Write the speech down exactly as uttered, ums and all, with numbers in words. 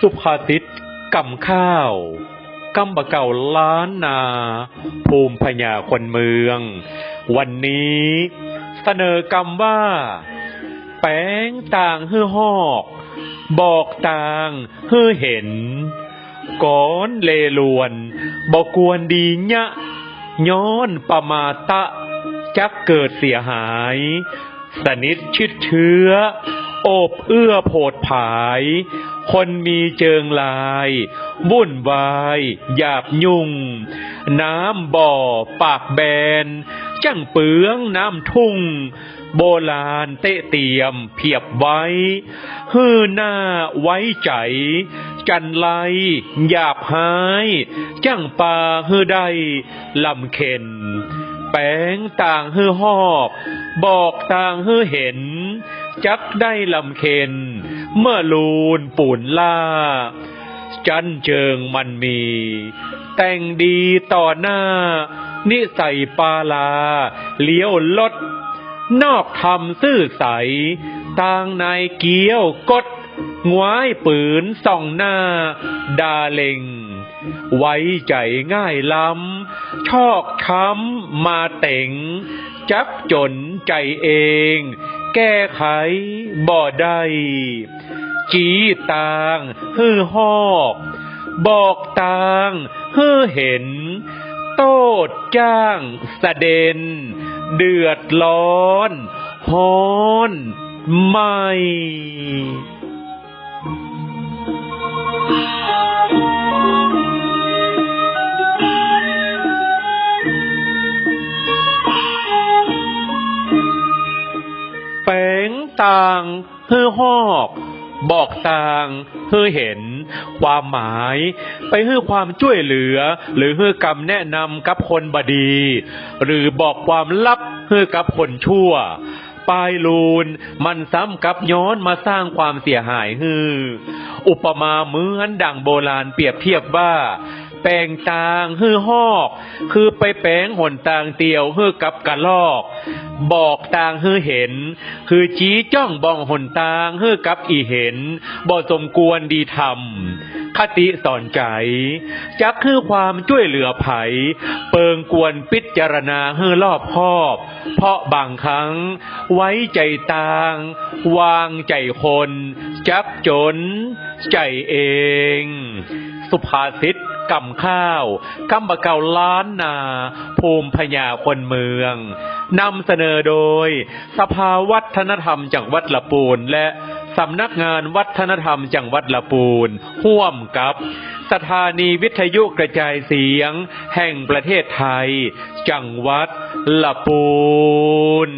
สุภาษิตกำข้าว กำบ่าเก่าล้านนา ภูมิปัญญาคนเมือง วันนี้เสนอกำว่า แป๋งตางหื้อฮอก บอกตางหื้อเห็น ก๋อนเลลวน บ่ควรดีเยียะ ย้อนประมาทะ จักเกิดเสียหาย สนิทชิดเชื้อ โอบเอื้อโผดผาย คนมีเจิงลาย วุ่นวาย หยาบยุ่ง น้ำบ่อปากแบน จั้งเปืองน้ำทุ่ง โบราณเต๊ะเตียมเผียบไว้ หื้อหน้าไว้ใจ๋ จันไรหยาบฮ้าย จั้งปาหื้อได้ ลำเค็ญ แป๋งตางหื้อฮอก บอกตางหื้อเห็น จักได้ลำเค็ญ เมื่อลูนปูนล่า จั้นเจิงมันมี แต่งดีต่อหน้า นิสัยปาลา เลี้ยวลด นอกธรรมซื่อใส ตางในเกี้ยวกด ง้ายปืนส่องหน้า ดาเล็ง ไว้ใจ๋ง่ายล้ำ ชอกช้ำมาเต๋ง จักจ๋นใจ๋เอง แก้ไขบ่ได้ จี๊ตางหื้อฮอก บอกตางหื้อเห็น โต้ษจ้างสะเด็น เดือดร้อน ฮ้อนไหม้ แป๋งตางหื้อฮอก บอกตางหื้อเห็น ความหมาย ไปหื้อความจ้วยเหลือ หรือหื้อกำแนะนำกับคนบ่ดี หรือบอกความลับหื้อกับคนชั่ว ปายลูน มันซ้ำกลับย้อนมาสร้างความเสียหายหื้อ อุปมาเหมือนดั่งโบราณเปรียบเทียบว่า แป๋งตางหื้อฮอก คือไปแป๋งหนตางเตียวหื้อกับกระรอก บอกตางหื้อเห็น คือจี๊จ้องบ่องหนตางหื้อกับอี่เห็น บ่สมควรดีธรรม คติสอนใจ๋ จักหื้อความจ้วยเหลือใผ เปิงควรพิจารณาหื้อรอบคอบ เพราะบางครั้ง ไว้ใจ๋ตาง วางใจ๋คน จักจ๋นใจ๋เอง สุภาษิตกำข้าว กำบ่าเก่าล้านนา ภูมิปัญญาคนเมือง นำเสนอโดย สภาวัฒนธรรมจังหวัดละปูน และสำนักงานวัฒนธรรมจังหวัดละปูน ฮ่วมกับสถานีวิทยุกระจายเสียงแห่งประเทศไทย จังหวัดละปูน